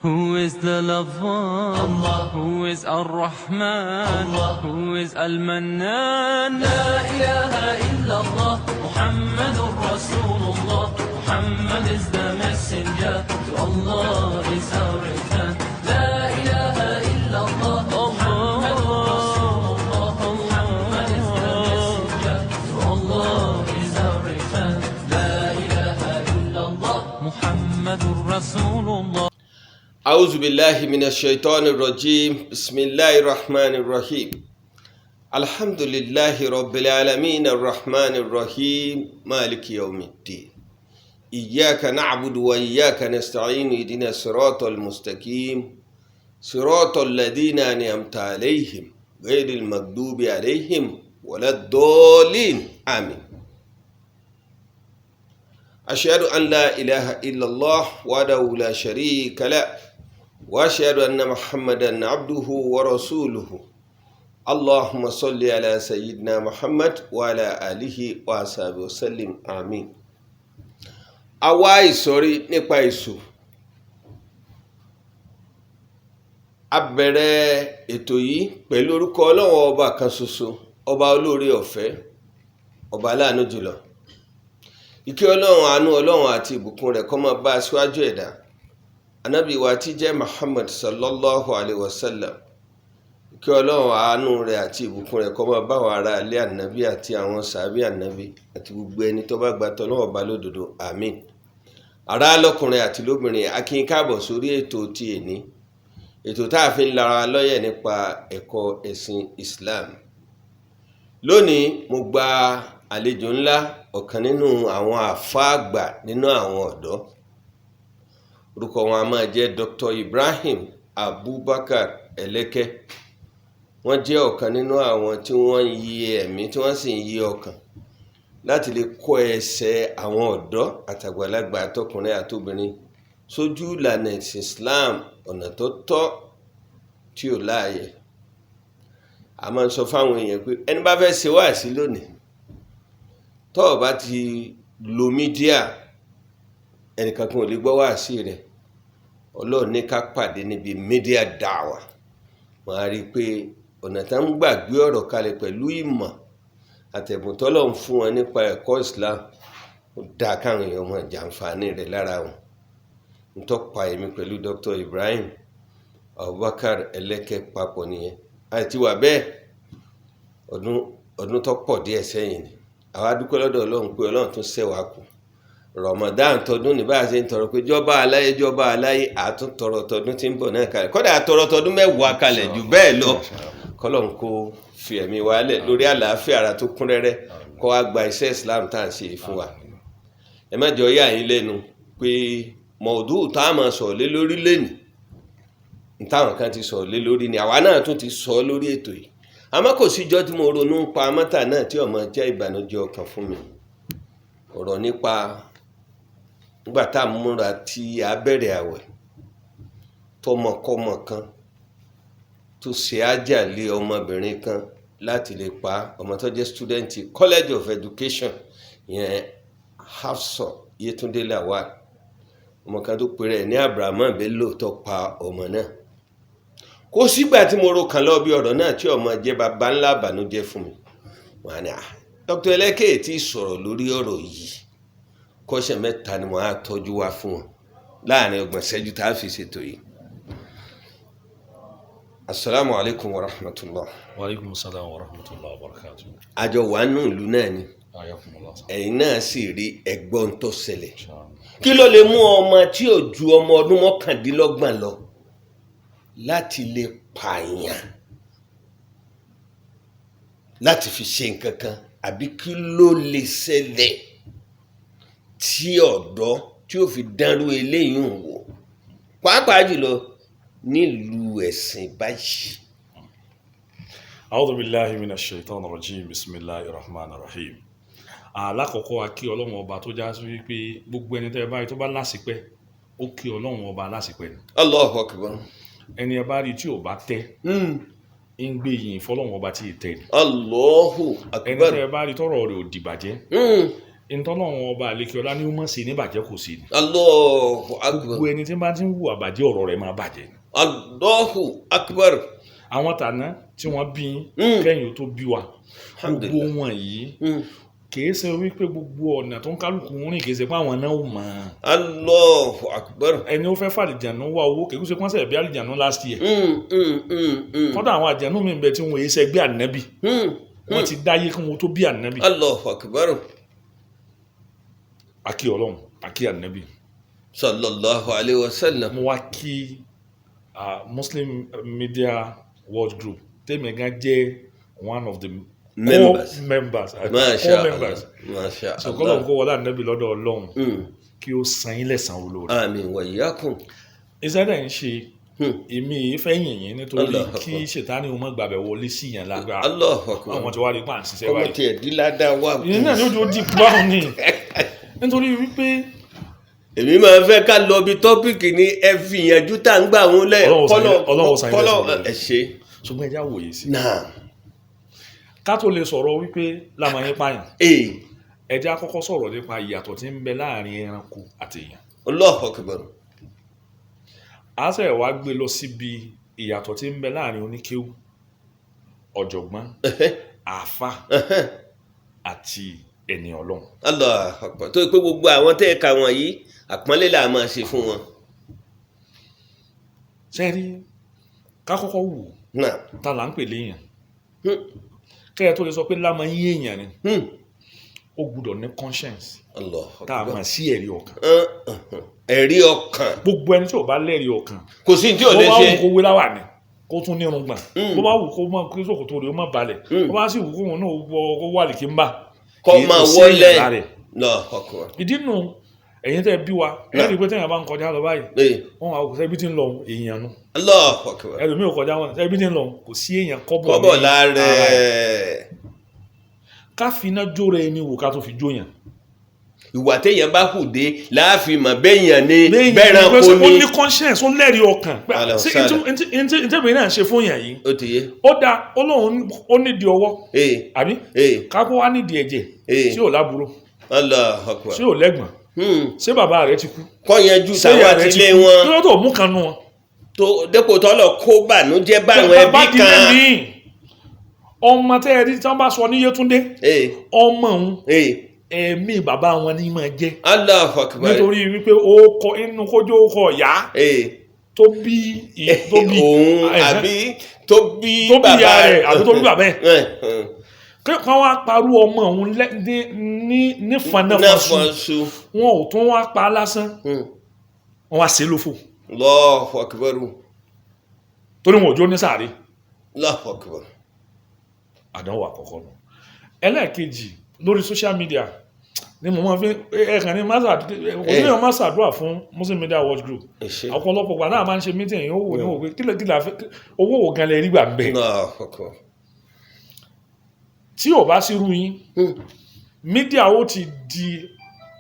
Who is the lover? Allah. Who is Ar-Rahman? Allah. Who is Al-Mannan? La ilaha illallah. Muhammadur Rasulullah. Muhammad is the messenger. To Allah is our return. La ilaha illallah. Muhammadur Rasulullah. Muhammad is the messenger. To Allah is our return. La ilaha illallah. Muhammadur Rasulullah. أعوذ بالله من الشيطان الرجيم. بسم الله الرحمن الرحيم. الحمد لله رب العالمين الرحمن الرحيم مالك يوم الدين. إياك نعبد وإياك نستعين. اهدنا الصراط المستقيم، صراط الذين أنعمت عليهم، غير المغضوب عليهم ولا الضالين. آمين. أشهد أن لا إله إلا الله وحده لا شريك له، واشهد ان محمدا عبده ورسوله. اللهم صل على سيدنا محمد وعلى اله وصحبه وسلم. آمين. A wá ìsọ̀rí nípa èṣù. A bẹ̀rẹ̀ ètò yìí pẹ̀lú orúkọ Ọlọ́run ọba kan ṣoṣo, ọba olóore ọ̀fẹ́, ọba aláàánú jùlọ. Ìkẹ́ Ọlọ́run, àánú Ọlọ́run àti ìbùkún rẹ̀ kó máa bá aṣíwájú ẹ̀dá, Anabi wa tí jẹ́ Muhammad sallallahu alayhi wa sallam. Kí Ọlọ́run, àánú rẹ̀ àti ìbùkún rẹ̀ kó máa bá àwọn ará ilé Ànábì àti àwọn sàábì Ànábì àti gbogbo ẹni tó bá gba tỌlọ́run ọba lódodo. Àmín. Ará lọ́kùnrin àti lóbìnrin, a kí yín káàbọ̀ sórí ètò ti èní, ètò tá a fi ń lara lọ́yẹ̀ nípa ẹ̀kọ́ ẹ̀sìn Islam. Lónìí, mo gba àlejò ńlá, ọ̀kan nínú àwọn àfáà àgbà nínú àwọn ọ̀dọ́. Orúkọ wọn a máa jẹ́ Dr. Ibrahim Abubakar Ẹlẹ́kẹ́. Wọ́n jẹ́ ọ̀kan nínú àwọn tí wọ́n ń yí ẹ̀mí, tí wọ́n sì ń yí ọkàn láti lè kọ́ ẹsẹ̀ àwọn ọ̀dọ́ àtàgbàlagbà, àtọkùnrin àtobìnrin, sójú ìlànà ẹ̀sìn Islam, ọ̀nà tó tọ́ tí ò láàyè. A máa ń sọ fáwọn èèyàn pé ẹni bá fẹ́ ṣe wáàsí lónìí, tó o bá ti lo media, ẹnìkan kan ò lè gbọ́ wáàsí rẹ̀. Ọlọ́run ní ká pàdé níbi media da'wah. Wọ́n á rí i pé ọ̀nà tá ń gbàgbé ọ̀rọ̀ kalẹ̀ pẹ̀lú ìmọ̀ àtẹ̀bùn tọ́lọ́run fún wọn nípa ẹ̀kọ́ Islam, ó dáa káwọn èèyàn máa jàǹfààní rẹ̀ lára wọn. Ń tọ́pa èmi pẹ̀lú Dr. Ibrahim Abubakar Ẹlẹ́kẹ́ papọ̀ nìyẹn. Àti wà bẹ́ẹ̀ ọdún ọdún tó pọ̀ díẹ̀ sẹ́yìn ni. Àwa dúpẹ́ lọ́dọ̀ Ọlọ́run pé Ọlọ́run tún ṣẹ́ wa kù. Ramadan tọdún ní bá a ṣe ń tọrọ pé jọba aláyé, jọba aláyé, àtún tọrọ tọdún tí ń bọ̀ náà kalẹ̀. Kọ́dà àtọrọ tọdún 10 kalẹ̀ jù bẹ́ẹ̀ lọ. Kọ́lọ́run kó fi ẹ̀mí wa lẹ̀ lórí àlàáfíà ara tó kún rẹ́rẹ́, kó wá gba iṣẹ́ Islam tá à ń ṣe fún wa. Ẹ má jọ yà yín lẹ́nu pé mọ̀ọ́dù tá a máa sọ̀rọ̀ lé lórí lẹ́nìí, táwọn kan ti sọ̀rọ̀ lé lórí ni àwa náà tún ti sọ lórí ètò yìí. Àmọ́ kò síjọ́ tí mo ronú pa mọ́tà náà tí ó máa jẹ́ ìbànújẹ́ ọkàn fún mi. Ọ̀rọ̀ nípa nígbà tá a múra tí a bẹ̀rẹ̀ àwẹ̀, tọmọkọmọ kan tó ṣe ájà lé ọmọbìnrin kan láti lè pa ọmọ tó jẹ́ student College of Education yẹn, Hafsat Yetunde Lawal, ọmọ kan tó pèrè ní Abrahamu Bello, tó pa ọmọ náà. Kò sígbà tí mo ro kàn lọ bí ọ̀rọ̀ náà tí ọmọ jẹ́ baba ńlá ìbànújẹ́ fún mi. Wọ́n á ní, "Ah, Dr. Ẹlẹ́kẹ́ tí sọ̀rọ̀ lórí ọ̀rọ̀ yìí." Kọ́ṣẹ́ mẹ́ta ni mo á tọ́jú wá fún wọn láàrin 30 ṣẹ́jú tá a fi ṣètò yìí. Asalaamu alaykum wa rahmatulah. Wa aleykum salaam wa rahmatulah wa barakatuh. Àjọ wà nù ìlú náà ni. Ayakumullah. Ẹ̀yin náà sì rí ẹ̀gbọ́n tó ṣẹlẹ̀. Inshallah. Kí ló lè mú ọmọ tí ò ju ọmọ ọdún 29 lọ láti lè pààyàn láti fi ṣe nǹkan kan, àbí kí ló lè ṣẹlẹ̀ tí ọ̀dọ́ tí ó fi dánrú eléyìí ń wò, pàápàá jùlọ nílùú ẹ̀sìn báyìí? A'udhu billahi minash shaitanir rajim. Bismillahir rahmanir rahim. Alákọ̀ọ́kọ́, a kí Ọlọ́run ọba tó já sí wípé gbogbo ẹni tẹ́ ẹ báyìí tó bá lásìpẹ́, ó kí Ọlọ́run ọba lásìpẹ́ ni. Allahu akbar. Ẹni ẹ bá rí tí ò bá tẹ́, ń gbé yìnyín fọlọ́run ọba tí ì tẹ́ ni. Allahu Ẹni akbar. tẹ́ ẹ bá rí tọ́rọ̀ rẹ̀ ò dìbàjẹ́, Ntọ́lọ́run ọba àlekíọ́lá ní ó mọ̀ sí níbàjẹ́ kò sí ni. Allahu akbar. Gbogbo ẹni tí bá ti ń hùwà bàjẹ́, ọ̀rọ̀ rẹ̀ máa bàjẹ́ ni. Allahu akbar. Àwọn tàná tí wọ́n bí yín kẹ́yìn ó tó bí wa, gbogbo Alhamdulillah. wọn yìí, kìí ṣe wípé gbogbo ọ̀nà tó ń kálukú ń rìn, kìí ṣe pé àwọn náà ò mọ̀ ọ́n. Allahu akbar. Ẹni ó fẹ́ fàlìjànú wá owó, kìí ṣe pọ́n sẹ̀ bí àlìjànú last year. Kọ́dà àwọn àjànú mi ń bẹ tí wọ́n èé ṣẹgbẹ́ ànábì, wọ́n ti dáyé kí wọ́n tó bí ànábì. Allahu akbar. Àkí Ọlọ́run, àkí ànábì. Sallallahu alayhi wa sallam. Mo wá kí Muslim Media World Group, tèmi gan jẹ́ one of the Members. core members, Masha core Allah. members. Masha So Allah. kọ́lọ́run kó wọlé ànábì lọ́dọ̀ Ọlọ́run, kí ó san yín lẹ́san olóore. Àmín wa iyyakum. Iṣẹ́ dẹ̀ ń ṣe, èmi yìí fẹ́ yìn yín nítorí Allahu kí Akbar. ṣètánì ó má gbàbẹ̀ wọlé sí yẹn lágbára. Allahu akbar. Àwọn tí wàá rí pa à ń ṣiṣẹ́ Ọmọ báyìí. tiẹ̀ dí ládàá wà. Ìyẹn náà ni ó di báwọn ni, nítorí wípé Èmi máa ń fẹ́ ká lọ bí topic ní ẹ fi ìyànjú tá à ń gbà wọn lẹ̀. Ọlọ́run sàn yín- Ọlọ́run sàn yín kọ́lọ̀ lẹ́san. ẹ ṣe. Ṣùgbọ́n ẹ já wòye sí. Náà. Ká tó lè sọ̀rọ̀ wípé lámàyín pààyàn, Ee. ẹ jẹ́ á kọ́kọ́ sọ̀rọ̀ nípa ìyàtọ̀ tí ń bẹ láàrin ẹranko àti èèyàn. Allahu akbar. A ṣe wá gbé lọ síbi ìyàtọ̀ tí ń bẹ láàrin oníkéwú, ọ̀jọ̀gbọ́n, àáfà àti ẹni Ọlọ́run. Allahu akbar. Tó yẹ pé gbogbo àwọn tẹ́ ẹ kà wọ̀nyí, àpọ́nlé là máa ṣe fún wọn. Ṣé rí, ká kọ́kọ́ wò Náà. ta là ń pè léèyàn. Kẹ́yẹ tó lè sọ pé lámàyín èèyàn ni, ó gbúdọ̀ ní conscience, Allahu tá a akbar. mọ̀ sí ẹ̀rí ọkàn. Ẹ̀rí ọkàn. Gbogbo ẹni tí ò bá lẹ́rìí ọkàn, Kò sí tí ò bó lè bá ṣe. wù kó wé láwàní, kó tún nírun gbọ̀n, bó bá wù kó má kí ṣòkòtò rẹ̀ ó má balẹ̀, bó bá sì wù kó òun náà wọ kó wà lìkí ń bà, Kọ́ kì í máa kò sí wọlé. èèyàn lára ẹ̀. Allahu akbar. Ìdí nu, ẹ̀yin tẹ́ bí wa, ẹ̀ rí i pé tẹ́yìn bá ń kọjá lọ báyìí, wọ́n wá kò sẹ́bi tí ń lọ, èèyàn nu. Allahu akbar. Ẹlòmíì ò kọjá wọn, sẹ́bi tí ń lọ, kò sí èèyàn kọ́bọ̀ Kọ́bọ̀ ní lára ara ẹ̀. ẹ̀. Ká fi iná jóra ẹni wò ká tó fi jóyàn. Ìwà téèyàn bá hù dé láàfin mọ̀ béèyàn ni Béèyàn bẹ́ẹ̀ràn ni, kò ó ní. ní conscience, ó lẹ́rìí ọkàn. Alẹ́ Ṣé ọ̀sán. ntí náà ṣe fún yàn yìí, Ó ti yé. ó dáa, ó lóun ó nídìí ọwọ́, àbí kákó wá nídìí ẹ̀jẹ̀, tí ò lábúrò, Allahu akbar. tí ò lẹ́gbọ̀n, ṣé bàbá rẹ̀ ti kú, Kọ́ yanjú ṣé tàwọn ìyá rẹ̀ àti ti ilé kú, wọn. kí ló tó mú kan nú wọn. Tó dépò tọ́lọ̀ kó bànújẹ́ báwọn Bàbá ẹbí di kan. lẹ́mìí ọmọ tẹ́ ẹ rí tí wọ́n bá sọ ní Yétúndé, ọmọ òun, ẹ̀mí bàbá wọn ní máa jẹ́. Allahu akbar. Nítorí wípé ó kọ inú kójú, ó kọ ìyá tó bí tó bí Òun àbí tó bí tó bí bàbá ìyá rẹ̀ àbí tó bí bàbá ẹ̀. Ẹ̀ Kí wọ́n wá parú ọmọ òun ní fanáfaṣu, Náfọ̀nsù. wọn ò tún wá pa á lásán, wọn wá sí lófò. Allahu akbar. Torí wọn ò jó ní sàárè. Allahu akbar. Àdánwò àkọ́kọ́ nù. Ẹlẹ́ẹ̀kejì, lórí social media ni mo máa fi ẹ̀ẹ̀kan ní oníyàn máa ṣàdúrà fún Muslim Media Watch Group. Ẹ ṣé. Ọ̀pọ̀lọpọ̀ gbà náà máa ń ṣe meeting, yóò wò ní wò pé kílẹ̀ kílẹ̀ àfẹ́ owó wo gan lè rí gbà ń bẹ̀. Allahu akbar. Tí ò bá sírú yín, media ó ti di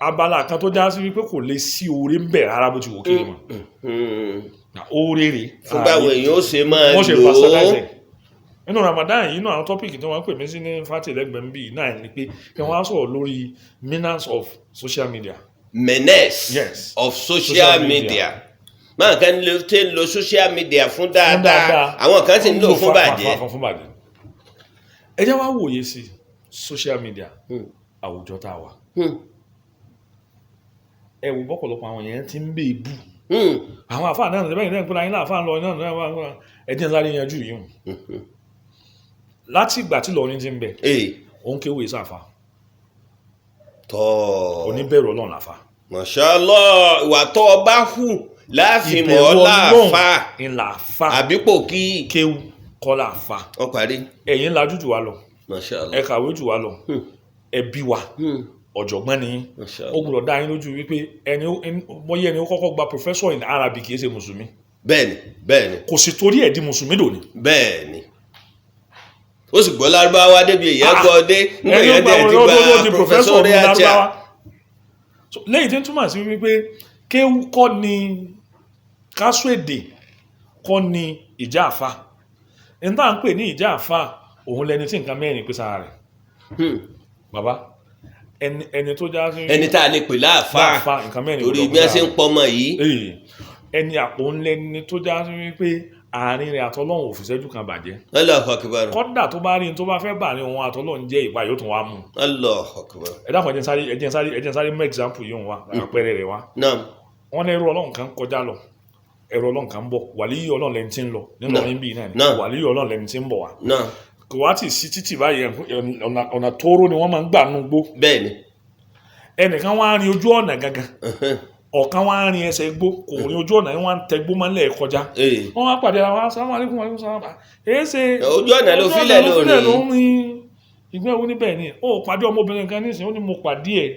abala kan tó já sí wípé kò lè sí oore ń bẹ̀ rárá bó ti wò kiri mọ́. Oore rè Fún báwo èèyàn ó ṣe máa wọ́n ṣe lò ó. bastardize ẹ̀. Nínú Ramadan yìí, inú àwọn topic tí wọ́n pè mí sí ní fati lẹ́gbẹ̀ẹ́ ń bì náà ni pé kí wọ́n á sọ̀rọ̀ lórí menace of social media. Menace Yes. of social Social media. media. Máa kan lè ṣe ń lo social media fún dáadáa, dáadáa. àwọn kan sì ń lò fún bàjẹ́. Fún bàjẹ́. Ẹ jẹ́ wá wòye sí social media, àwùjọ tá a wà. Ẹ wò bọ́pọ̀lọpọ̀ àwọn yẹn ti ń bè bú àwọn àfáà náà lẹ́yìn náà pé ayé láàfáà lọ náà náà wà. Ẹ jẹ́ ń sáré yanjú yìí hùn. Láti ìgbà tí Ìlọrin ti ń bẹ, òun kéwèé sáfà, Tọ́. oníbẹ̀rù Ọlọ́run làfà. Mashallah, ìwà tó o bá hù láàfin mọ́ Ìbẹ̀rù láàfà. Ọlọ́run ńlá àfà. Àbípò kí Kéwú kọ́ làfà. Ọ parí. Ẹ̀yin lajú jù wá lọ, Mashallah. ẹ kàwé jù wá lọ, ẹbí wa, ọ̀jọ̀gbọ́n ni yín. Mashallah. Ó gbọ́dọ̀ dá yín lójú wípé ẹni bóyá ẹni ó kọ́kọ́ gba professor in Arabic kì í ṣe mùsùlùmí. Bẹ́ẹ̀ni, bẹ́ẹ̀ni. Kò sì torí ẹ̀ di mùsùlùmí dòní. Bẹ́ẹ̀ni, ó sì gbọ́ lárúbáwá débi èèyàn gbọ́ dé nígbà Ẹni ó èèyàn gba dẹ̀ ti ó di gba professor ní professorial chair. Lárúbáwá. So, lẹ́yìn tí ń túmọ̀ sí wípé kéwú kọ́ ni, kásù èdè kọ́ ni ìjà àfa. Ní tá à ń pè ní ìjà àfa, òun lẹni tí nǹkan mẹ́rin pèsè ara rẹ̀. Bàbá, Ẹni tó já sí Ẹni tá a lè pè láàfáà, láàfáà, nǹkan mẹ́rin torí gbọ́dọ̀ bí wọ́n kó ṣe ń lára. pọmọ yìí. Ee, ẹni àpò ńlẹ́ni tó já sí wípé àárín rẹ̀ àtọlọ́hun ò fi ìṣẹ́jú kan bàjẹ́. Allahu akbar. Kọ́dà tó bá rí n tó bá fẹ́ bà ní òun àtọlọ́hun jẹ́ ìpa, yóò tún wá mú un. Allahu akbar. Ẹ dákun, ẹ jẹ́ n sáré mú example yìí wá, àpẹẹrẹ rẹ̀ wá. Wọ́n ní ẹrú Ọlọ́run kan kọjá lọ, ẹrú Ọlọ́run kan ń bọ̀. Wàlíyí Ọlọ́run lẹni tí ń lọ nínú ọ̀rìn bíi náà ni. Wàlíyí Ọlọ́run lẹni tí ń bọ̀ wá. Kò wá tì sí títì báyìí, ọ̀nà tóóró ni wọ́n máa ń gbà nú gbó. Ẹnìkan wá rin ojú ọ̀nà gangan, ọ̀kan wá rin ẹsẹ̀ gbó, kò rin ojú ọ̀nà yẹn, wá ń tẹ gbó mọ́lẹ̀ kọjá. Wọ́n wá pàdé ara wa, assalamu alaikum, alaikum salam. Èé ṣe? Ojú ọ̀nà ló filẹ̀ ojú ọ̀nà lórí. ló ń rin ìgbẹ́ wo níbẹ̀ ni ó pàdé ọmọbìnrin kan nísìnyí. Ó ní mo pàdé ẹ̀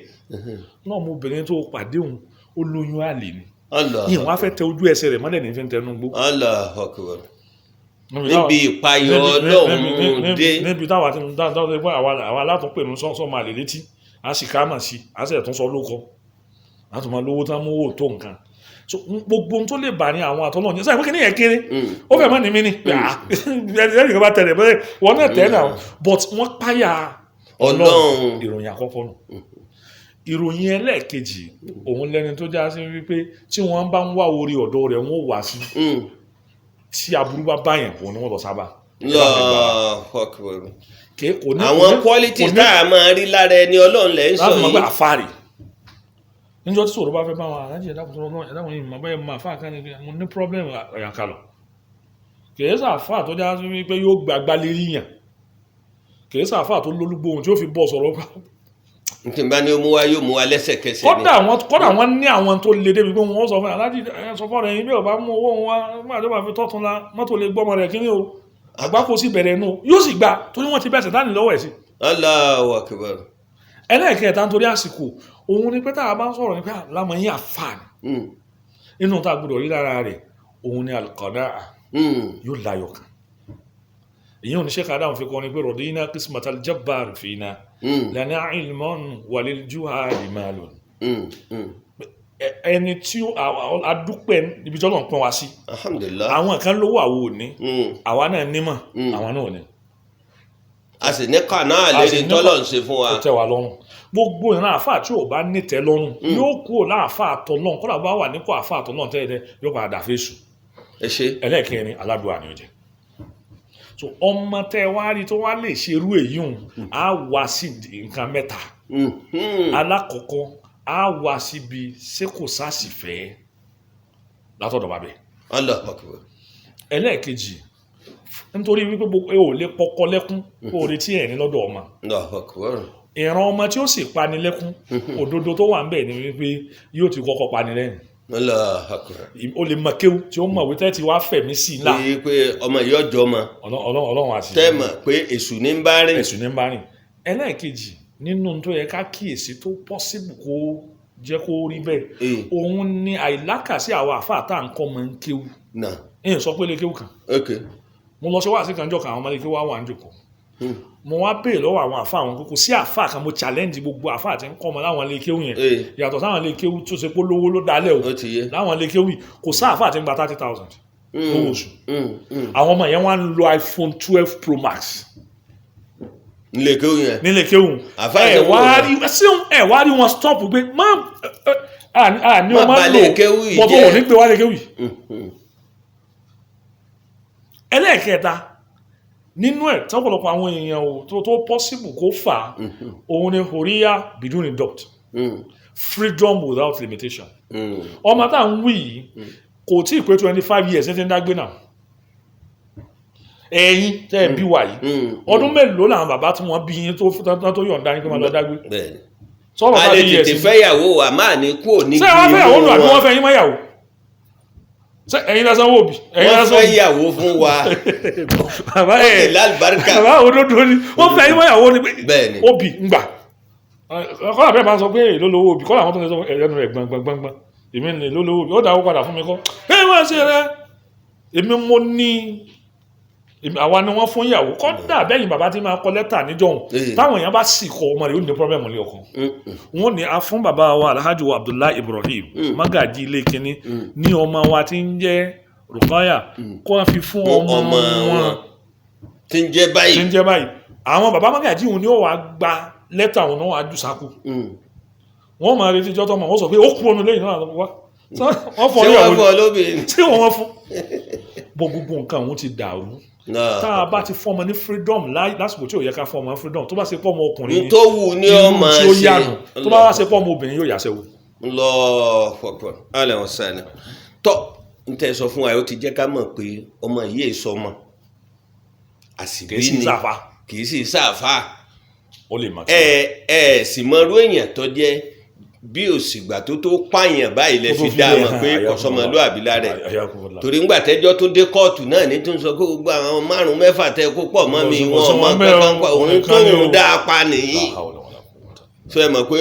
náà, ọmọbìnrin tó pàdé òun, ó lóyún àlè ni. Allah. Yìí wọ́n á fẹ́ tẹ ojú ẹsẹ̀ rẹ̀ mọ́lẹ̀ ní fi ń tẹnu gbó. Allahu akbar. Níbi ìpayọ̀ Ọlọ́run dé. Níbi táwa ti ń dá dáwọ́ pé àwa alátúnpè ní sọ́ọ́ máa lè létí, a sì ká mà sí, a sì tún sọ lóko, a tún máa lówó tán, mówó tó nǹkan. So gbogbo ohun tó lè bà ní àwọn àtọ́nà ní sáyẹn pé kí ni yẹn kéré, ó fẹ́ mọ́ ní mí ní ẹnì kan bá tẹ̀lé bẹ́ẹ̀, wọ́n náà tẹ̀ náà, but wọ́n páyà Ọlọ́run. Ìròyìn àkọ́kọ́ nù. Ìròyìn ẹlẹ́ẹ̀kejì, òun lẹni tó já sí wípé tí wọ́n bá ń wá orí ọ̀dọ́ rẹ̀, wọ́n wá sí. Tí aburú bá báyàn, òun ni wọ́n lọ sábà. Allahu akbar. Kò ní Àwọn kò qualities ní tá a máa rí lára ẹni Ọlọ́run lẹ́ ń sọ láti mọ̀ pé yìí. Àfáàrí níjọ́ tí sọ̀rọ̀ bá fẹ́ bá wọn, aláàjì, ẹ̀dá kùtù náà, ẹ̀dá wọn ìmọ̀ bẹ́ẹ̀ máa fà kán ní mo ní problem, ẹ̀yà kalọ̀. Kìí sàfà tó já sí wípé yóò gbàgbá lérí yàn, kìí sàfà tó lólúgbóhùn tí ó fi bọ́ sọ̀rọ̀. Tí n bá ní ó mú wa, yóò mú wa lẹ́sẹ̀kẹsẹ̀ ni. Kọ́dà wọ́n ní àwọn tó le débi pé wọ́n sọ fún aláàjì, ẹ sọ fún ọ̀rẹ́ yín, bí ó bá mú owó wọn wá nígbà tó bá fi tọ́tún la mọ́tò lè gbọ́mọ rẹ̀ kíní o, àgbákò sì bẹ̀rẹ̀ nù, yóò sì gbà torí wọ́n ti bẹ̀sẹ̀ dání lọ́wọ́ ẹ̀ sí. Allahu akbar. Ẹlẹ́ẹ̀kẹta, nítorí àsìkò, òun ni pé tá a bá ń sọ̀rọ̀ ní pé lámọ̀ yín àfààní nínú tá a gbọ́dọ̀ rí lára rẹ̀, òun ni al-qana'a. Yóò láyọ̀ kan. Èyí ò ní ṣe kàdá òun fi kọrin pé radina qismatal jabbar fina lana ilmun walil juhali malun. Ẹni tí a dúpẹ́ níbi tí Ọlọ́run pín wa sí. Alhamdulillah. Àwọn kan lówó, àwo ò ní. Àwa náà nímọ̀, àwọn náà ò ní. A sì ní kànáà A sì lérí ní tọ́lọ̀ ń ṣe fún wa. Ó tẹ́ wa lọ́rùn. Gbogbo ìran àáfàá tí ò bá nítẹ́ lọ́rùn yóò kúrò láàfáà tọ́lọ́run. Kọ́lá bá wà nípò àáfàá tọ́lọ́run tẹ́lẹ̀, yóò padà dà fésù. Ẹ ṣe. Ẹlẹ́ẹ̀kẹrin, aládùá ni ó jẹ́. So ọmọ tẹ́ wá rí tó wá lè ṣerú èyí hùn, á wá sí nǹkan mẹ́ta. Alákọ̀ọ́kọ́, á wá síbi ṣé kò sáàsì fẹ́ látọ̀dọ̀ bàbẹ̀. Allahu akbar. Ẹlẹ́ẹ̀kejì, nítorí wípé gbogbo ẹ ò lè pọkọ lẹ́kún kó o retí ẹ̀rín lọ́dọ̀ ọmọ. Allahu akbar. Ìran ọmọ tí ó sì pani lẹ́kún, òdodo tó wà ń bẹ̀ ni wípé yóò ti kọ́kọ́ pani lẹ́rìn. Allahu akbar. Ó lè mọ kéwú tí ó mọ̀wé tẹ́ ti wá fẹ̀mí sí i ńlá. Pé pé ọmọ yìí ọjọ́ ọmọ. Ọlọ́run àti Tẹ́ mọ̀ pé èṣù ní ń bá rìn. Ẹ̀sùn ní ń bá rìn. Ẹlẹ́ẹ̀kejì nínú tó yẹ ká kíyèsí tó possible kó jẹ́ kó rí bẹ́ẹ̀, òun ni àìlákàsí àwọn àfáà tá à ń kọ́ mọ́ ń kéwú. Ẹ̀yìn sọ pé lè kéwú kan. Mo lọ sí wáàsí kan jọ kan, àwọn ọmọdé kéwú wá wà ń jòkó. Mo wá béèrè lọ́wọ́ àwọn àfáà àwọn kókó sí àfáà kan, mo challenge gbogbo àfáà tí ń kọ́ ọmọ láwọn ilé kéwú yẹn. Yàtọ̀ sáwọn ilé kéwú tó ṣe pé lówó ló dálẹ̀ o. Ó ti yé. Láwọn ilé kéwú yìí, kò sí àfáà tí ń gba 30,000 owó oṣù. Àwọn ọmọ yẹn wá ń lo iPhone 12 Pro Max. Nílé kéwú yẹn. Nílé kéwù. Àfáà Ẹ ṣe wá wúlò. rí ṣéun, ẹ wá rí wọn stop pé má à ní Má o máa bà lò lé kéwú yìí bọ́tọ̀ jẹ́. ò ní gbé wá lé kéwù yìí. Ẹlẹ́ẹ̀kẹta nínú ẹ̀ tọ́pọ̀lọpọ̀ àwọn èèyàn ò tó possible kó fà á, òun ni huriya biduni dot, freedom without limitation. Ọmọ tá à ń wí yìí kò tí ì pé 25 years ní ti ń dágbé náà. Ẹ̀yin tẹ́ ẹ bí wa yìí, ọdún mélòó làwọn bàbá tí wọ́n bí yín tó yọ̀ǹda yín pé máa lọ dágbé? Bẹ́ẹ̀ni. Sọ̀rọ̀ A lè 30 years tètè ni. fẹ́yàwó wa máa ní kú òní. Ṣé wọ́n fẹ́ yàwó nù àbí wọ́n fẹ́ yín mọ́ yàwó? Ṣé ẹ̀yin lásán wò bí ẹ̀yin Wọ́n lásán fẹ́ yàwó fún wa. Bàbá Ó ẹ̀ sì lálùbáríkà. Bàbá òdodo ni, wọ́n fẹ́ yín mọ́ yàwó ni pé Bẹ́ẹ̀ni. obì ń gbà. Kọ́lá bẹ́ẹ̀ máa ń sọ pé èló lówó obì, kọ́lá àwọn tó ń sọ ẹ̀rẹ́nu rẹ̀ gbọ̀ngbọ̀ngbọ̀n, èmi ní èló lówó obì, ó dáwó padà fún mi kọ́ ẹ máa ṣe rẹ, èmi mo ní àwa ni wọ́n fún ìyàwó. Kọ́dà bẹ́yìn bàbá tí máa kọ lẹ́tà níjọ́hun, táwọn èèyàn bá sì kọ ọmọ rẹ̀, ó ní problem lé ọkọ. Wọ́n ní a fún bàbá wa Alhaji wa Abdullahi Ibrahim, magaji ilé kínní, ní ọmọ wa tí ń jẹ́ Rukaya, kó wọ́n fi fún ọmọ ọmọ wọn wọn tí ń jẹ́ tí báyìí. ń jẹ́ báyìí. Àwọn bàbá magaji òun ni ó wàá gba Lẹ́tà òun náà wàá jù sáko. Wọ́n máa retí ijọ́ tọ́mọ wọ́n sọ pé ó kú ọ̀nà lẹ́yìn náà wá. Wọ́n fọ Ṣé níyàwó wọ́n fọ́ lóbìnrin? Tí wọ́n fún bọ́, gbogbo nǹkan òun ti dàrú. Tá a bá ti fọ́mọ ní freedom lásìkò tí ò yẹ ká fọ́mọ ní freedom, tó bá ṣe pọ́ ọmọ ọkùnrin N ni tó wù ní irú ọmọ tí ó ṣe. yànù, tó bá wá ṣe pọ́ ọmọ obìnrin, yóò yàṣẹ́wò. Allahu Akbar, alẹ́ wọn sani tọ́ n tẹ́ sọ fún wa, yóò ti jẹ́ ká mọ̀ pé ọmọ yìí èso ọmọ àsìbí Kì í sì ni. sáfà. Kì í sì sáfà. Ó lè mọ̀. Ẹ ẹ sì mọ irú èèyàn tó jẹ́ bí òsìgbà tó tó pààyàn báyìí lẹ Tó tó fi fi dá a lè mọ̀ hàn, pé kọ̀sọ́mọlúàbí lára ẹ̀. Ayakunla. Torí ńgbà tẹ́jọ́ tó dé kóòtù náà ní tó ń sọ pé gbogbo àwọn márùn mẹ́fà tẹ kó pọ̀ mọ́ mi, Kò wọn sí ọmọ wọn bẹ́ẹ̀ o, kankan pa òun nìkan ni tóun o. dá a pa nìyí. Sọ ẹ mọ̀ pé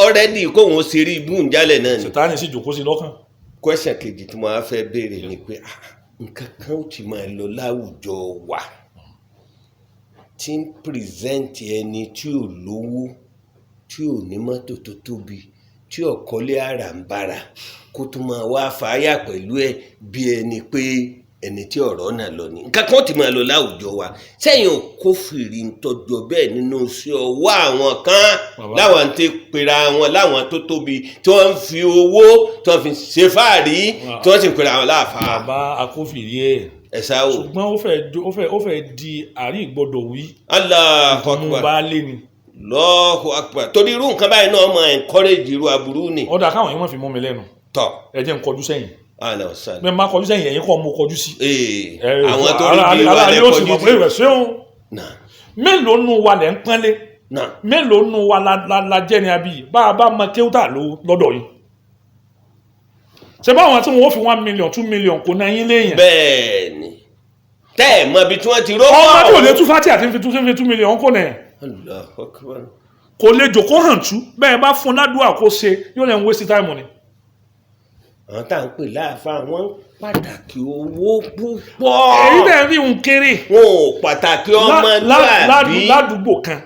already kóun ṣe rí ibú ìjálẹ̀ náà ni. Sìtáni sì jòkó sí lọ́kàn. Question kejì tí mo á fẹ́ béèrè ni pé nǹkan kan ó ti máa lọ láwùjọ wa tí ń present ẹni tí ò lówó, tí ò ní mọ́tò tó tóbi, tí ò kọ́lé àràǹbarà, kó tún máa wá fàáyà pẹ̀lú ẹ bí ẹni pé ẹni tí ọ̀rọ̀ náà lọ ni. Nǹkan kan ó ti máa lọ láwùjọ wa sẹ́yìn ò kófìrí ntọ́jọ́ bẹ́ẹ̀ nínú sí ọwọ́ àwọn kan Bàbá. láwọn tí pera wọn láwọn tó tóbi, tí wọ́n ń fi owó tí wọ́n fi ṣe fáàrí, tí wọ́n sì ń pera wọn láàfáà. Bàbá, akófìrí ẹ̀. Ẹ sá o. Ṣùgbọ́n ó fẹ́ di àrí ìgbọ́dọ̀ wí. Allahu Mú Akbar. bá lé ni. Allahu Akbar, torí irú nǹkan báyìí náà máa encourage irú aburú ni. Ọ̀dà káwọn yìí wọ́n fi mú mi lẹ́nu. Tọ́. Ẹ jẹ́ n kọjú sẹ́yìn. Àlọ́ sàn. Bẹ́ẹ̀ má kọjú sẹ́yìn, ẹ̀yin kọ́ mo kọjú sí. Ee, Ẹ, àwọn tó rí bí ara wà yóò sì lẹ́kọ̀ọ́ mọ̀ pé jù. rẹ̀ ṣéun. Náà. Mélòó nù wa lẹ̀ ń pọ́nlé? Náà. Mélòó nù wa la jẹ́ ni abiyì bá a bá mọ kéwútà ló lọ́dọ̀ yìí? Ṣé báwọn tí wọ́n fi 1 million, 2 million kò náà yín léèyàn? Bẹ́ẹ̀ ni, tẹ́ ẹ̀ mọ ibi tí wọ́n ti rọ́pò. Ọmọ tí ò lè tú fátì àti fi 2 million kò náà. Allahu Akbar. Kò lè jòkó hàn tú bẹ́ẹ̀ bá fún ládùúgbò kó ṣe, yóò lẹ́ ń waste time ni. Àwọn tá à ń pè láàfáà, wọ́n ń pàtàkì owó púpọ̀. Èyí náà rí òun kéré. Wọn ò pàtàkì ọmọlúàbí. Ládùúgbò kan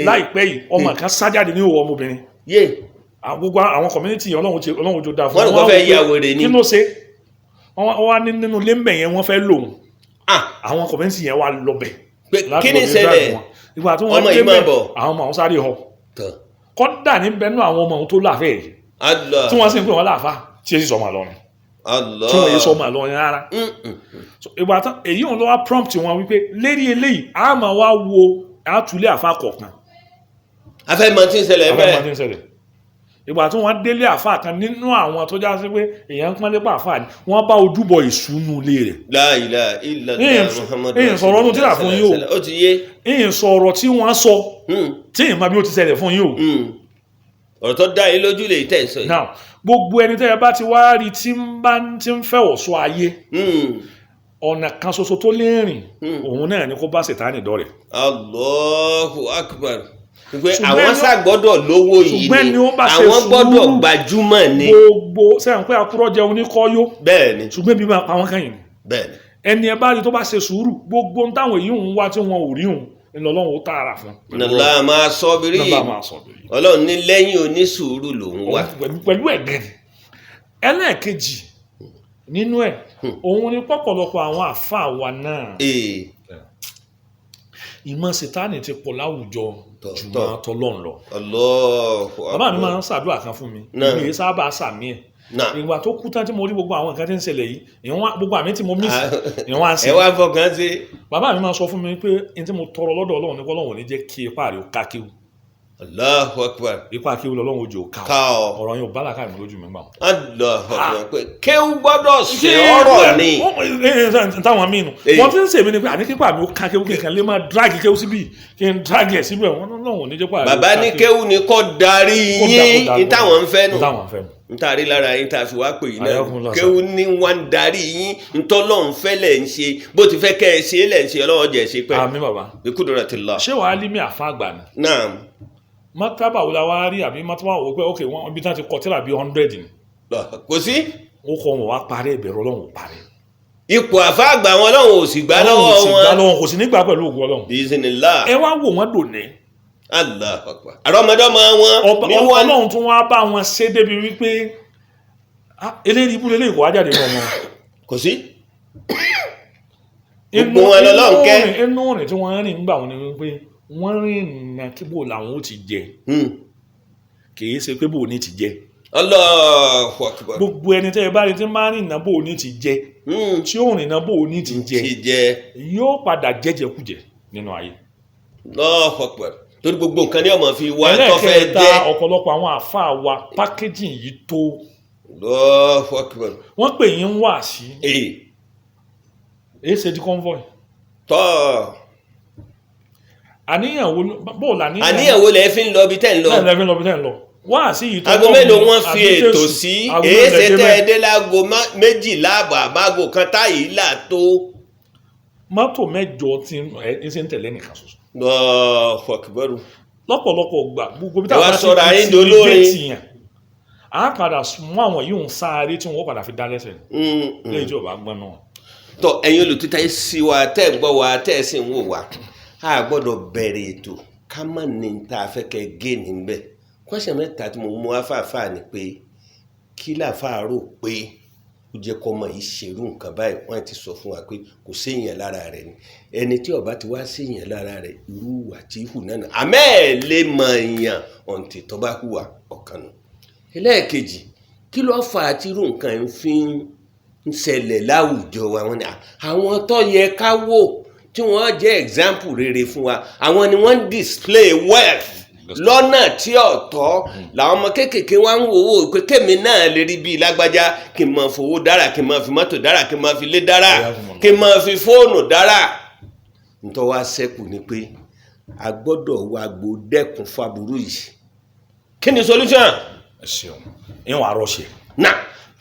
láìpẹ́ yìí, ọmọ kan sájáde ní òwò ọmọbìnrin. Yé. Àwọn gbogbo àwọn community yẹn, Ọlọ́run jò dáa fún Wọ́n rò kó Wọ́n fẹ́ wá wò ya pé wèrè ni. Kí ló ṣe? Wọ́n wá ní nínú ilé ńbẹ̀ yẹn, wọ́n fẹ́ lòun. Àwọn community yẹn wá lọ́bẹ̀ Pé láti kí ni lọ bí ṣẹlẹ̀? drive wọn. Ìgbà tí wọ́n Ọmọ yìí débẹ̀, máa bọ̀. àwọn ọmọ àwọn sáré họ. Tán. Kọ́dà ní bẹ́ẹ̀ nú àwọn ọmọ òun tó láàfẹ́ yìí Allah. tí wọ́n sì ń pè wọ́n láàfà, tí èsì sọmọ àlọ́rin, Allah. tí wọ́n yé sọmọ àlọ́rin rárá. So, ìgbà tán èyí òun ló wá prompt wọn wípé lérí eléyìí, a máa wá wo àtúlé àfa kọ̀ọ̀kan. Afẹ́ mọ tí ń ṣẹlẹ̀ Afẹ́ máa bẹ́ẹ̀. ti ń ṣẹlẹ̀. Ìgbà tí wọ́n délé àfa kan nínú àwọn tó já sí pé èèyàn ń pọ́n lépa àfa ni, wọ́n bá ojúbọ ìṣúnú ilé rẹ̀. La ilaha illallah Muhammadu Ìyìn sọ̀rọ̀ ọdún tíra fún yín o. Ó ti yé. Ìyìn sọ̀rọ̀ tí wọ́n sọ tí ìyìn máa bí ó ti ṣẹlẹ̀ fún yín o. Ọ̀rọ̀ tó dá yín lójú lè tẹ̀ sọ yìí. Now, gbogbo ẹni tẹ́ ẹ bá ti wá rí tí ń bá ti ń fẹ́ ọ̀ṣọ́ ayé, ọ̀nà kan ṣoṣo tó lè rìn, òun náà ni kó bá Sètánì dọ́rẹ̀. Allahu Akbar, pé Ṣùgbọ́n àwọn ṣàgbọ́dọ̀ lówó yìí ṣùgbọ́n ni ẹni ó bá ṣe àwọn gbọ́dọ̀ sùúrù. gbajúmọ̀ ni. Gbogbo sẹ́yìn pé akúrọ́ jẹun ní kọ́yó. Bẹ́ẹ̀ ni. Ṣùgbọ́n bí máa pa wọ́n kẹ́yìn ni. Bẹ́ẹ̀ ni. Ẹni ẹ bá rí tó bá ṣe sùúrù, gbogbo ń táwọn èyí ń wá tí wọn ò rí òun ńlọlọ́run ó tààrà fún. Nàlá máa sọ bírí. Nàlá máa sọ bírí. Ọlọ́run ní lẹ́yìn onísùúrù lòún wà. Pẹ̀lú ẹ̀gẹ́ ni. Ẹlẹ́ẹ̀kejì nínú ẹ̀, òun ni pọ̀pọ̀lọpọ̀ àwọn àfáà wa náà, ìmọ̀ Sítánì ti pọ̀ láwùjọ jù Tọ̀. máa tọlọ́run lọ. Allahu Bàbá mi Akbar. máa ń ṣàdúrà kan fún mi. Náà. Mi ì sábà sàmì ẹ̀. Náà. Ìgbà tó kú tán tí mo rí gbogbo àwọn nǹkan tí ń ṣẹlẹ̀ yìí, ìwọ̀n gbogbo àmì tí mo miss, ìwọ̀n á Ẹ sí. wá fọkàn sí. Bàbá mi máa sọ fún mi pé n tí mo tọrọ lọ́dọ̀ Ọlọ́run ní kọ́lọ́run ò ní jẹ́ kí ipá rẹ̀ ó ká kéwù. Allahu Akbar. Ipá kéwù lọ́lọ́run ó jẹ́ ó ká Ká ọ. ọ. Ọ̀rọ̀ yẹn ò bá làákàyè mi lójú mi gbà wọn. Allahu Akbar, pé kéwú gbọ́dọ̀ ṣe ọ̀rọ̀ ni. Táwọn míì nù wọ́n ti ń sèmi ni pé àní kípa mi ó ká kéwù, kí n kàn lè máa drag kéwù síbí, kí n drag ẹ̀ síbẹ̀, wọ́n náà ò ní jẹ́ pàrọ̀. Bàbá ní kéwú ni kò darí yín, ní táwọn ń fẹ́ nù. Táwọn ń fẹ́ nù. N ta rí lára yín tá a fi wá pè yín náà. Ayakunla sá. Kéwú ní wá ń darí yín, ntọ́lọ́run fẹ́ lẹ̀ ń ṣe, bó ti fẹ́ kẹ́ ẹ ṣe é lẹ̀ ń ṣe, Ọlọ́wọ́ jẹ́ ṣe pẹ́. Àmín, bàbá. Bí kudratillah. Ṣé wàá lé mi àfa àgbà ni? Naam. Mọ́tábà wo la wá rí àbí mọ́tábà wo pé ok, wọ́n ibi tí wọ́n ti kọ tíra bíi 100 ni. Kò sí. Ó kọ wọn wá parẹ́, ìbẹ̀rù Ọlọ́run ò parẹ́. Ipò àfa àgbà wọn, Ọlọ́run ò sì gbà Ọlọ́run lọ́wọ́ ò sì gbà wọn. lọ́wọ́, kò sì nígbà pẹ̀lú ògùn Ọlọ́run. Biiznillah. Ẹ wá wò wọ́n dòní. Allahu Akbar. Àrọ́mọdọ́mọ wọn ní wọn. Ọlọ́run tún wá bá wọn ṣe débi wípé eléyìí ibú lélẹ́yìí kò wá jáde mọ́ wọn. Kò sí. Gbogbo wọn lọ́lọ́run kẹ́. Inú rìn tí wọ́n rìn nígbà wọn ni wípé Wọ́n rìnnà kí bò làwọn ó ti jẹ, kì í ṣe pé bò ní ti jẹ. Allahu Akbar. Gbogbo ẹni tẹ́ ẹ bá rí tí máa rìnnà bò ní ti jẹ, tí ó rìnnà bò ní ti jẹ, ti jẹ, yóò padà jẹjẹkújẹ nínú ayé. Allahu Akbar, torí gbogbo nǹkan ní ọmọ fi wá tó fẹ́ Ẹlẹ́ẹ̀kẹta, jẹ. ọ̀pọ̀lọpọ̀ àwọn àáfàá wa, packaging yìí tó. Allahu Akbar. Wọ́n pè yín wá sí èyí ṣe di convoy. Tọ́. Àníyàn wo bó làníyàn? Àníyàn wo lẹ fi ń lọ ibi tẹ́ ń lọ? Náà lẹ́fín lọ bí tẹ́ ń lọ wá sí yìí tó Aago lọ́hùn mélòó wọ́n fi àbí ètò Jésù, sí? aago Èé mélòó ṣe lẹ dé tẹ́ ẹ bẹ́ẹ̀? dé láago 12:30 àbáago kan táyì là tó. Mọ́tò 8 tí ẹ ṣe ń tẹ̀lé nìkan ṣoṣo. Allahu Akbar. Lọ́pọ̀lọpọ̀ gbà, gbogbo bí Ẹ wá táwọn bá ti sọ̀rọ̀ ayé dolórin. intimidate yẹn, á padà mú àwọn yìí ń sáré tí wọ́n padà fi dá lẹ́sẹ̀ lẹ́yìn tí ò bá gbọ́n náà. Tọ, ẹ̀yin olùtútà yìí sí wa, tẹ́ ẹ̀ ń gbọ́ wa, tẹ́ ẹ̀ sì ń wò wá, a gbọ́dọ̀ bẹ̀rẹ̀ ètò ká má ní tá a fẹ́ kẹ́ gé níbẹ̀. Question mẹ́ta tí mo mú wá fàáfàá ni pé, kí làáfàá rò pé ó jẹ́ kọ́ ọmọ yìí ṣerú nǹkan báyìí? Wọ́n ti sọ fún wa pé kò séèyàn lára rẹ̀ ni. Ẹni tí ó bá ti wá séèyàn lára rẹ̀, irú ìwà tí hù náà nà àmẹ́ ẹ̀ lè mọ èèyàn ọ̀ǹtì tó bá hùwà ọ̀kan nù. Ẹlẹ́ẹ̀kejì, kí ló fà á tí irú nǹkan yìí fi ń ṣẹlẹ̀ láwùjọ wa? Wọ́n ní àwọn tó yẹ ká wò tí wọ́n jẹ́ example rere fún wa, àwọn ni wọ́n ń display wealth lọ́nà tí ọ̀tọ̀, làwọn ọmọ kéékèèké wá ń wò ó pé kémi náà lè rí bíi lágbájá, kí n máa fowó dára, kí n máa fi mọ́tò dára, kí n máa fi lé dára, kí n máa fi fóònù dára. Nítorí wá ṣẹ́kù ni pé a gbọ́dọ̀ wá gbódẹ́kun fáburú yìí. Kí ni solution? Ẹ ṣeun, ìwọ̀n àròṣe. Náà.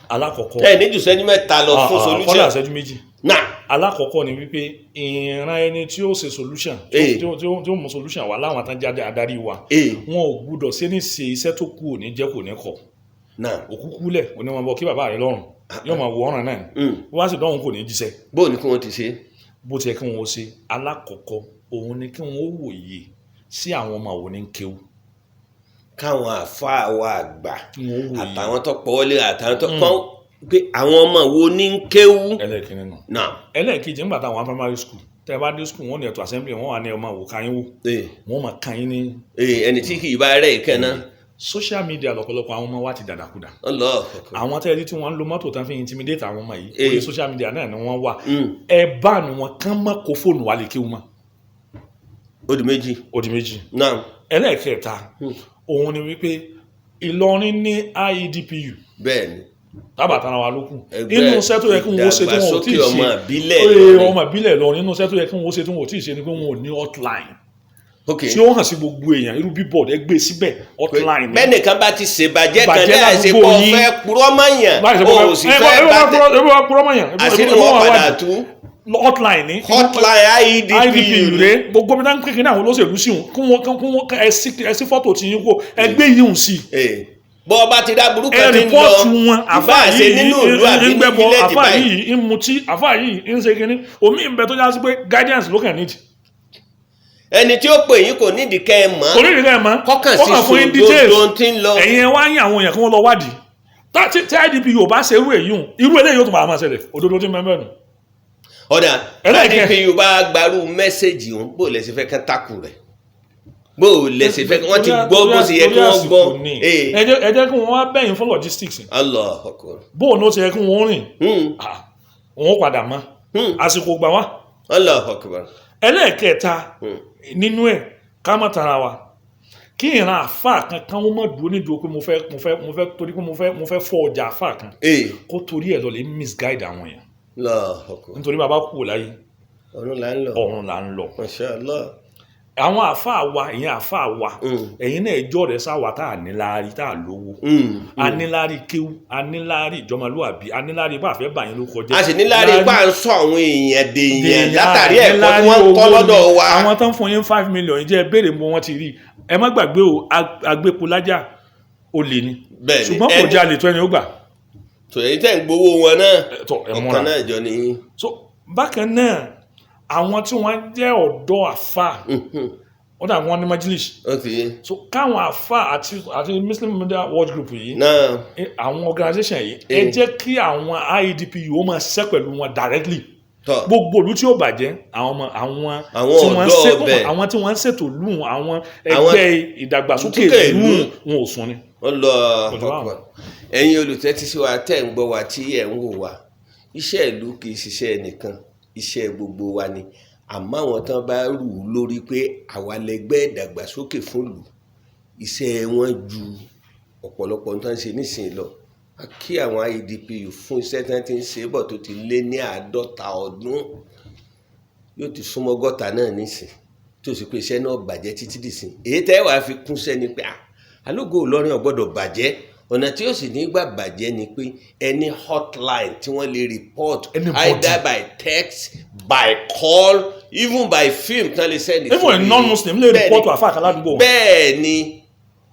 Alákọ̀ọ́kọ́. Ẹ ní jù sẹ́jú 3 lọ fún solution. Kọ́dà ìṣẹ́jú 2. Náà. Alákọ̀ọ́kọ́ ni wípé ìran ẹni tí ó ṣe solution, tí ó mú solution wá láwọn tán jáde adarí wa, wọn ò gbúdọ̀ ṣe ní ṣe iṣẹ́ tó kù ò ní jẹ́ kò ní kọ̀. Òkú kúlẹ̀ onímọ̀ bọ̀ kí bàbá rẹ̀ lọ́rùn yóò máa wọ ọ̀ràn náà ni. Wọ́n á sì dọ́hùn kò ní jíṣẹ́. Bóò ni kí wọ́n ti ṣe? Bó ti yẹ kí wọ́n ṣe, alákọ̀ọ́kọ́ òun ni kí wọ́n wòye sí àwọn ọmọ òun ní kéwú. Káwọn àfáà wa àgbà Kí wọ́n wòye. àtàwọn tó pọ̀wọ́lé, àtàwọn tó kọ́ pé àwọn ọmọ wo ní ń kéwú. Ẹlẹ́ẹ̀kínní nù. Náà. Ẹlẹ́ẹ̀kejì, nígbà táwọn primary school, tẹ́ ẹ bá dé school, wọ́n ní ẹ̀tọ́ assembly, wọ́n wà ní ọmọ wò káyín wò, wọ́n máa káyín ní. Ẹni tí kì í bá rẹ̀ ìkẹ́ náà. Social media lọ́pọ̀lọpọ̀ àwọn ọmọ wa ti dàdàkudà. Allah. Àwọn tẹ́lẹ̀ tí wọ́n ń lo mọ́tò tán fi intimidate àwọn ọmọ yìí, orí social media náà ni wọ́n wà. Ẹ bá nu wọn kán mọ́ kó fóònù wa lè kéwú mọ́. Ó di méjì. Ó di méjì. Náà. Ẹlẹ́ẹ̀kẹta òun ni wípé Ìlọrin ní IEDPU. Bẹ́ẹ̀ ni. Tábàtà wa ló kù. Ẹgbẹ́ Inú iṣẹ́ tó yẹ kí wọ́n ṣe tí wọ́n ò tí ì ìdàgbàsókè ṣe ọmọ ìbílẹ̀ Ee, Ìlọrin. ọmọ ìbílẹ̀ Ìlọrin, inú iṣẹ́ tó yẹ kí wọ́n ṣe tí wọ́n ò tí ì ṣe ni pé wọn ò ní hotline tí ó hàn sí gbogbo èèyàn, irú billboard ẹ gbé síbẹ̀, hotline ni. Bẹ́ẹ̀nìkan bá ti ṣèbàjẹ́ kan Bàjẹ́ láì ṣe ládùúgbò pọ̀ yín. fẹ́ purọ́ mọ́yàn, Láì ṣe o pé ò sì fẹ́ bá tẹ ẹ bá purọ́ mọ́yàn. Àṣírí wọn padà tú. Hotline ni. Hotline IEDPU. IDPU rẹ, gbogbo mi náà ń kékeré àwọn olóṣèlú sí wọn kí wọ́n ẹ sí fọ́tò tí yín kó ẹ gbé yín sí. Bọ́ ọba ti dá burúkú Ẹ ti ń lọ report wọn, àfáà ìbá ṣe yìí nínú ìlú àbí ń ní gbẹ́bọ, village àfáà báyìí. yìí ń mutí, àfáà yìí ń ṣe kínní, omi ń bẹ tó já sí pé guidance ló kàn nídìí. Ẹni tí ó pè yín kò nídìí kẹ́ ẹ mọ̀. Kò ní ìdílé ẹ̀ mọ́. Kọ́kàn sí Ó kàn fún yín details. sòdodo tí ń lọ. Ẹ̀yin ẹ wá yín àwọn èèyàn kí wọ́n lọ wádìí. Tí IDP yóò bá ṣe irú èyí hùn, irú eléyìí yóò tún máa ṣẹlẹ̀. Òdodo tí mẹ́mẹ́ nù. Ọ̀dà. Ẹlẹ́ẹ̀kẹ́. IDPU bá gbarú message òun, bó lẹ ṣe fẹ́ kán takù rẹ̀, bó lẹ ṣe fẹ́ wọ́n ti gbọ́ bó ṣe yẹ kí wọ́n gbọ́? Ẹ jẹ́ kí wọ́n wá bẹ̀yìn fún logistics. Allah akbar. Bóun ló ṣe yẹ kí wọ́n rìn. Ah, wọ́n padà mọ́. Àsìkò gbà wá. Allah akbar. Ẹlẹ́ẹ̀kẹta nínú ẹ̀, ká má tara wa, kí ìran àfáà kankan wọ́n má dúró nídùú pé mo fẹ́ torí pé mo fẹ́ fọ́ ọjà àfáà kan, kó torí ẹ̀ lọ lè misguide àwọn èèyàn. Allah akbar. Nítorí bàbá kú láyé, Ọ̀run là ń lọ. Ọ̀run là ń lọ. Masha Allah. Àwọn àfáà wa, ìyẹn àfáà wa, ẹ̀yin náà ẹjọ́ rẹ̀ sáwà tá à níláárí, tá à lówó, a níláárí kéwú, a níláárí ìjọmọlúwàbí, a níláárí bá àfẹ́ bàyín ló kọjá. A sì ní láàrin ipá ń sọ àwọn èèyàn dèèyàn Dèèyàn, látàrí ẹ̀kọ́ tí níláárí wọ́n ń kọ́ owó lọ́dọ̀ ni. wa. Àwọn tó ń fún yín 5 million jẹ́ béèrè mo wọ́n ti rí. Ẹ má gbàgbé o, agbépolájà olè ni, Bẹ́ẹ̀ni, ṣùgbọ́n kò jalè tó ẹni ó gbà. Tò èyí tẹ̀ ń gbowó wọn náà, Ẹ, tọ ẹ múra. ọ̀kan náà jọ ni. So bákan náà, àwọn tí wọ́n jẹ́ ọ̀dọ́ àfà, wọ́n dà wọ́n ní majlis. So káwọn àfà àti Muslim Media Watch Group yìí, náà àwọn organisation yìí, ẹ jẹ́ kí àwọn IEDPU ó máa ṣiṣẹ́ pẹ̀lú wọn directly. Gbogbo ìlú tí ó bàjẹ́, àwọn ọmọ àwọn Àwọn tí wọ́n ń ọ̀dọ́ ṣe ọbẹ̀. Àwọn tí wọ́n ń ṣètò ìlú, àwọn Àwọn ẹgbẹ́ ìdàgbàsókè ìdàgbàsókè ìlú ìlú. wọn ò sùn ni. Wọ́n lọ. Ọjọ́ àwọn. Ẹ̀yin olùtẹ́tí sí wa, tẹ́ ń gbọ́ wa, tí ẹ̀ ń wò wá, iṣẹ́ ìlú kì í ṣiṣẹ́ ẹnìkan, iṣẹ́ gbogbo wa ni. Àmọ́ àwọn tán bá rù ú lórí pé àwa lẹgbẹ́ ìdàgbàsókè fún ìlú, iṣẹ́ wọn ju ọ̀pọ̀lọpọ̀ tó ń ṣe nísìnyí lọ. A kí àwọn IEDPU fún iṣẹ́ tí wọ́n ti ń ṣe bọ̀ tó ti lé ní 50 ọdún, yóò ti súnmọ́ 60 náà nísìn, tó sì pé iṣẹ́ náà bàjẹ́ títí dìsìn. Èyí tẹ́ wàá fi kúnṣẹ́ ni pé alógo Ìlọrin ò gbọ́dọ̀ bàjẹ́. Ọ̀nà tí ó sì ní gbà bàjẹ́ ni pé any hotline tí wọ́n lè report, Anybody. either by text, by call, even by film, tán lè send it Even a sórí- non-Muslim lè Bẹ́ẹ̀ni. report àfáà kan ládùúgbò wọn. Bẹ́ẹ̀ ni,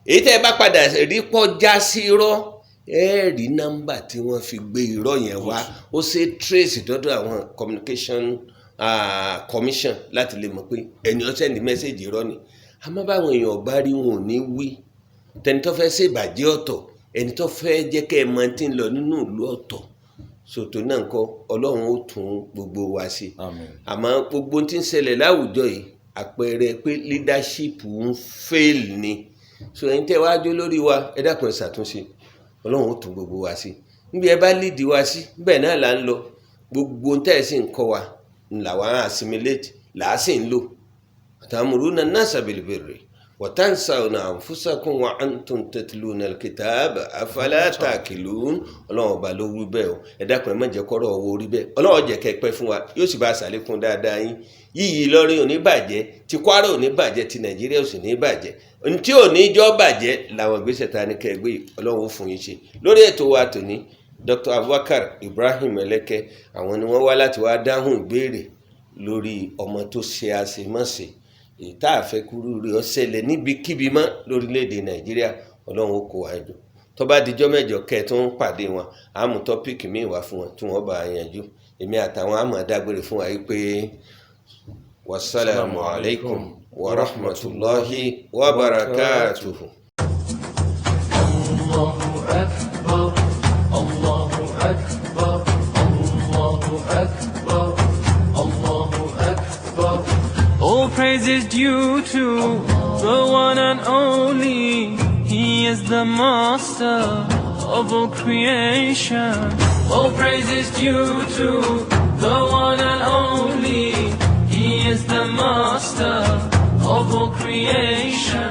èyí tẹ́ ẹ bá padà rí kọjá sí irọ́, ẹ rí nọ́mbà tí wọ́n fi gbé irọ́ yẹn wá, ó ṣe trace dọ́dọ̀ àwọn communication commission láti lè mọ̀ pé ẹni ó send message irọ́ ni. Àmọ́ báwọn èèyàn bá rí, wọn ò ní wí. Tẹni tó fẹ́ ṣèbàjẹ́ ọ̀tọ̀, ẹni tó fẹ́ jẹ́ kẹ́ ẹ mọ tí ń lọ nínú ìlú ọ̀tọ̀. Sòtò náà ńkọ́, Ọlọ́run ó tún gbogbo wa ṣe. Àmín. Àmọ́ gbogbo tí ń ṣẹlẹ̀ láwùjọ yìí, àpẹẹrẹ pé leadership ń fail ni. So ẹ̀yin tẹ́ wá jó lórí wa, ẹ dákun, ẹ ṣàtúnṣe. Ọlọ́run ó tún gbogbo wa sí. Níbi ẹ bá lead wa sí, bẹ́ẹ̀ náà là ń lọ. Gbogbo tẹ́ ẹ sì ń kọ́ wa ń là wá assimilate, là á sì ń lò. Atamuruna nasa bilbirri wa tansawna anfusakum wa antum tatluna alkitab afala taqilun. Ọlọ́run ọba ló wí bẹ́ẹ̀ o. Ẹ dákun, ẹ má jẹ́ kọ́rọ̀ owó orí bẹ́ẹ̀. Ọlọ́run jẹ́ kẹ́ ẹ pẹ́ fún wa, yóò sì bá a ṣàlékún dáadáa yín. Yíyí Ìlọrin ò ní bàjẹ́, ti Kwara ò ní bàjẹ́, ti Nàìjíríà ò sì ní bàjẹ́. Ohun tí ò ní jọ́ bàjẹ́ làwọn ìgbésẹ̀ ta ní kẹ́ ẹ gbé yìí. Ọlọ́run ó fún yín ṣe. Lórí ètò wa tòní, Dr. Abubakar Ibrahim Ẹlẹ́kẹ́, àwọn ni wọ́n wá láti wá dáhùn ìbéèrè lórí ọmọ tó ṣe àṣemọ́ṣe, èyí tá a fẹ́ kúrú rí ọ ṣẹlẹ̀ níbikíbi mọ́ lórílẹ̀‐èdè Nàìjíríà. Ọlọ́run ó kó wa jọ. Tó bá dijọ́ mẹ́jọ kẹ́ ẹ tó ń pàdé wọn, á mú topic míì wá fún wọn tí wọ́n bá yanjú. Èmi àtàwọn àmọ́ dágbére fún wa yìí pé wasalaamu alaykum wa rahmatulahi wa barakatuhu. الله أكبر، الله أكبر، الله أكبر، الله أكبر. All praise is due to the one and only. He is the master of all creation. All praise is due to the one and only. He is the master of all creation.